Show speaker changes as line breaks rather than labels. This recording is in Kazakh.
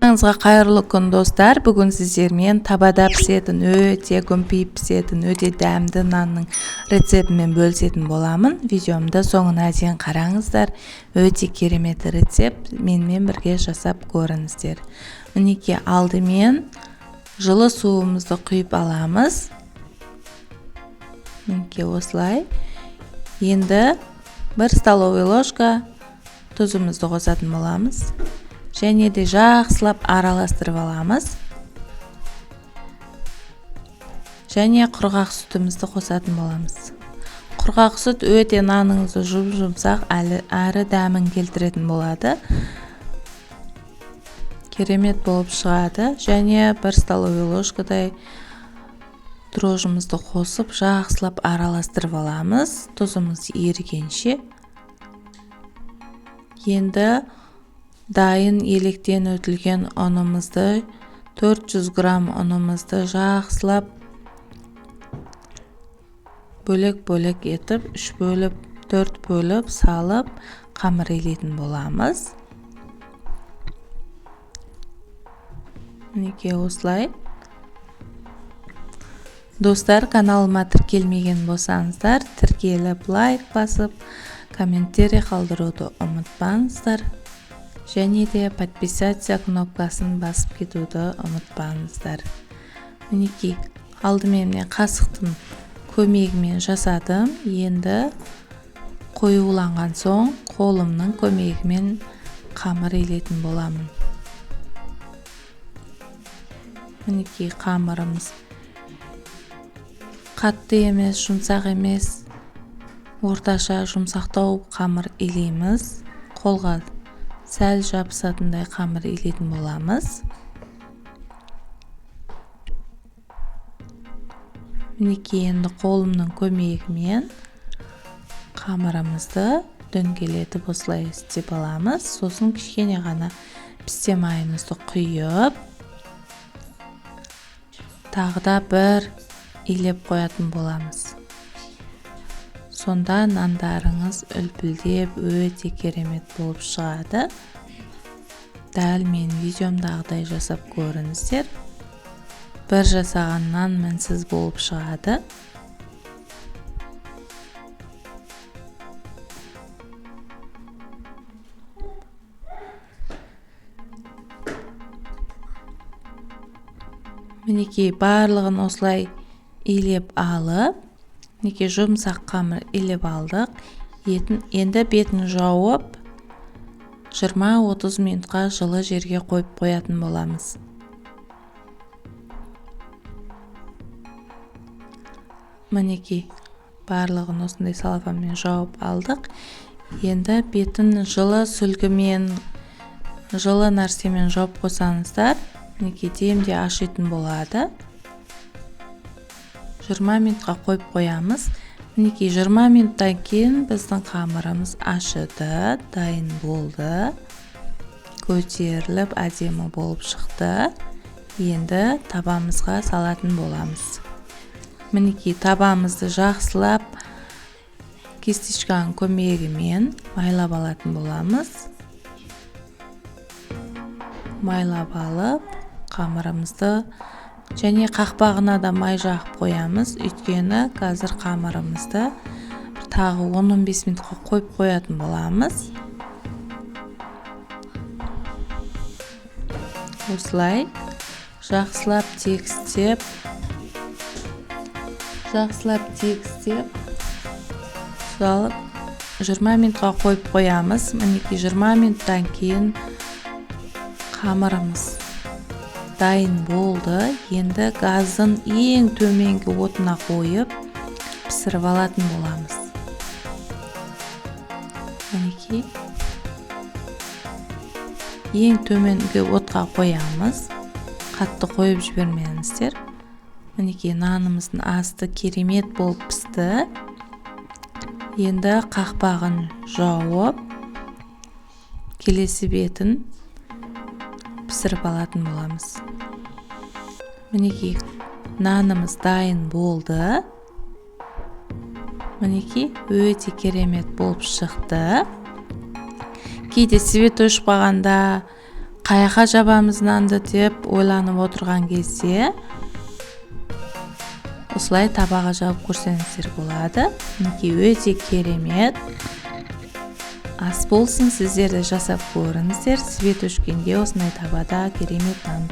Баршаңызға қайырлы күн, достар! Бүгін сіздермен табада пісетін, өте күмпиіп пісетін, өте дәмді нанның рецептімен бөлісетін боламын. Видеомды соңына дейін қараңыздар. Өте керемет рецепт, менімен бірге жасап көріңіздер. Мінекей, алдымен жылы суымызды құйып аламыз. Мінекей, осылай. Енді 1 столовый ложка тұзымызды қосатын боламыз. Және де жақсылап араластырып аламыз. Және құрғақ сүтімізді қосатын боламыз. Құрғақ сүт өте наныңызды жұп-жұмсақ, әрі дәмін келтіретін болады. Керемет болып шығады. Және 1 столовый ложкадай дрожжымызды қосып, жақсылап араластырып аламыз. Тұзымыз ерігенше. Енді дайын електен өтілген ұнымызды, 400 грамм ұнымызды жақсылап бөлек-бөлек етіп, 3 бөліп, 4 бөліп салып, қамыр илейтін боламыз. Мінекей, осылай. Достар, каналыма тіркелмеген болсаңыздар, тіркеліп, лайк басып, комментарий қалдыруды ұмытпаңыздар. Және де подписаться кнопкасын басып кетуді ұмытпаңыздар. Мінекей, алдымен мен қасықтың көмегімен жасадым. Енді қоюланған соң қолымның көмегімен қамыр илейтін боламын. Мінекей, қамырымыз қатты емес, жұмсақ емес, орташа жұмсақтау қамыр илейміз. Қолға сәл жабысатындай қамыр илейтін боламыз. Мінекей, енді қолымның көмегімен қамырымызды дөңгелетіп осылай істеп аламыз. Сосын кішкене ғана пісте майымызды құйып, тағы да бір илеп қоятын боламыз. Сонда нандарыңыз үлпілдеп өте керемет болып шығады. Дәл мен видеомдағыдай жасап көріңіздер. Бір жасаған нан мінсіз болып шығады. Мінекей, барлығын осылай илеп алып, мінекей, жұмсақ қамыр илеп алдық. Енді бетін жауып, 20-30 минутқа жылы жерге қойып қоятын боламыз. Мінекей, барлығын осындай салафанмен жауып алдық. Енді бетін жылы сүлгімен, жылы нәрсемен жауып қойсаңыздар, мінекей, демде ашитын болады. 20 минутқа қойып қоямыз. Мінекей, 20 минуттан кейін біздің қамырымыз ашыды, дайын болды. Көтеріліп әдемі болып шықты. Енді табамызға салатын боламыз. Мінекей, табамызды жақсылап кисточканың көмегімен майлап алатын боламыз. Майлап алып, қамырымызды және қақпағына да май жағып қоямыз. Өйткені қазір қамырымызды тағы 10-15 минутқа қойып қоятын боламыз. Осылай жақсылап тегістеп, жақсылап тегістеп салып 20 минутқа қойып қоямыз. Мінекей, 20 минуттан кейін қамырымыз дайын болды. Енді газдың ең төменгі отына қойып пісіріп алатын боламыз. Мінекей, ең төменгі отқа қоямыз, қатты қойып жібермеңіздер. Мінекей, нанымыздың асты керемет болып пісті. Енді қақпағын жауып, келесі бетін пісіріп алатын боламыз. Мінекей, нанымыз дайын болды. Мінекей, өте керемет болып шықты. Кейде свет өшіп қалғанда Қаяққа жабамыз нанды деп ойланып отырған кезде, осылай табаға жауып көрсеңіздер болады. Мінекей, өте керемет. Ас болсын! Сіздер де жасап көріңіздер. Свет өшкенде осындай табада керемет нан.